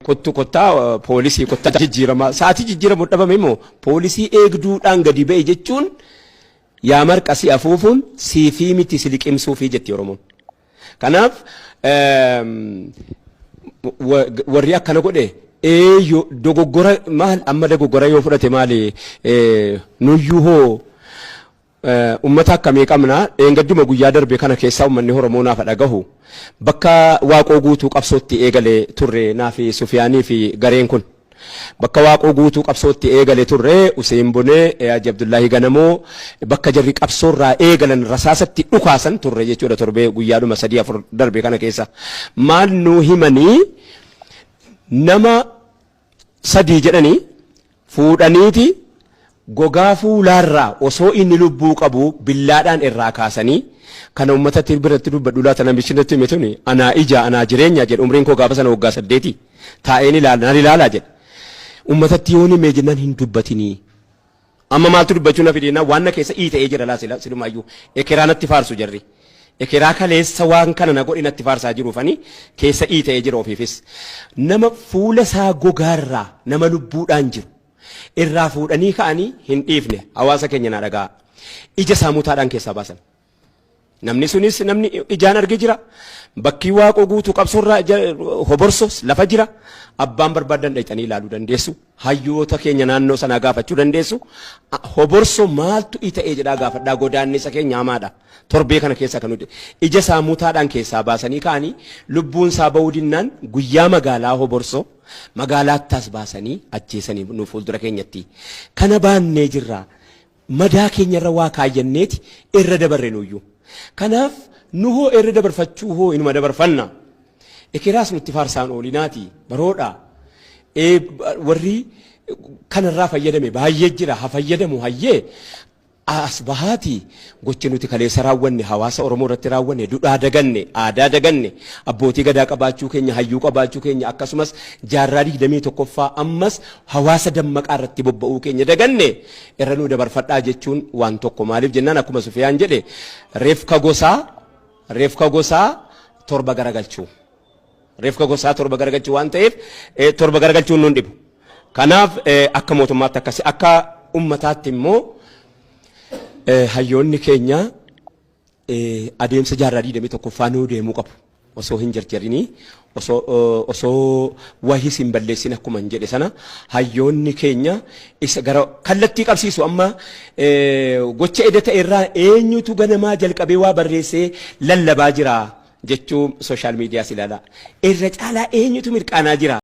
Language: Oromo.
Kottu kottaa poolisii kottaa jijjiiramaa sa'aatii jijjiiramu dhabame immoo poolisii eegduudhaan gadi ba'e jechuun yaa marqa si afuufuun siifii miti si liqimsuufii jetti Oromoon. Kanaaf warri akkana godhe eeyyo dogoggora maal amma dogoggora yoo fudhate maali nuyyuu hoo Ummata akkamii qabna? Dheengadduma guyyaa darbe kana keessaa ummanni Oromoo naaf haa dhagahu. Bakka Waaqoo Guutuu qabsootti eegale turre naafi Sufiyaanii fi gareen kun. Bakka Waaqoo Guutuu qabsootti eegale turre Huseen Bonee, Haji Abdullaahii Ganamoo bakka jarri qabsoorraa eegalan rasaasatti dhukaasan turre jechuudha torbee guyyaadhuma 3 4 darbe kana keessa. Maal nuu himanii nama 3 jedhanii fuudhaniiti gogaa fuulaarraa osoo inni lubbuu qabuu billaadhaan irraa kaasanii kana ummatatti biratti dubbadhu laata namichi natti hime tuni anaa ija anaa jireenya jedhe umriin koo gaafa sana waggaa saddeeti taa'een ilaala nan ilaalaa jedhe ummatatti yoon himee jennaan hin dubbatinii Amma maaltu dubbachuu na fide jennaan waan na keessa iita'ee jira laa sila silumaayyuu ekeraa natti faarsu jarri. Ekeraa kaleessa waan kana na godhe natti faarsaa jiruufani keessa iita'ee jira ofiifis. Nama fuula isaa gogaarraa nama lubbuudhaan jiru irraa fuudhanii ka'anii hin dhiifne hawaasa keenya naa dhaga'aa. Ija isaa mutaadhaan keessaa baasan. Namni sunis namni ijaan arge jira. Bakki Waaqoo Guutuu qabsoorraa Hoborsos lafa jira. Abbaan barbaadan dhaqxanii ilaaluu dandeessu. Hayyoota keenya naannoo sanaa gaafachuu dandeessu. Hoborso maaltu ita'ee jedhaa gaafadhaa godaannisa keenya hamaadha. Torbee kana keessa kan nuti ija isaa mutaadhaan keessaa baasanii ka'anii lubbuun isaa ba'uu dinnaan guyyaa magaalaa Hoborso magaalaattas baasanii ajjeesanii nu fuuldura keenyatti. Kana baannee jirra. Madaa keenyarra waa kaayyanneeti irra dabarre nuyyuu. Kanaaf nuhoo irra dabarfachuu hoo inuma dabarfanna. Ekeraas nutti faarsaan oolinaati baroodha. Warri kanarraa fayyadame baay'ee jira ha fayyadamu hayyee as bahaati gochi nuti kaleessa raawwanne hawaasa Oromoo irratti raawwanne dudhaa daganne aadaa daganne abbootii gadaa qabaachuu keenya hayyuu qabaachuu keenya akkasumas jaarraa 21ffaa ammas hawaasa dammaqaa irratti bobba'uu keenya daganne irra nuu dabarfadhaa jechuun waan tokko maaliif jennaan akkuma Sufiyaan jedhe reefka gosaa reefka gosaa torba garagalchuu reefka gosaa torba garagalchuu waan ta'eef torba garagalchuun nuun dhibu. Kanaaf akka mootummaatti akkasi akka ummataatti immoo hayyoonni keenya adeemsa jaarraa 21ffaa nuu deemuu qabu. Osoo hin jarjarinii, osoo osoo wahis hin balleessin akkuman jedhe sana hayyoonni keenya isa gara kallattii qabsiisu amma gocha eda ta'e irraa eenyutu ganamaa jalqabee waa barreessee lallabaa jira jechuu sooshaal miidiyaas ilaalaa. Irra caalaa eenyutu mirqaanaa jira?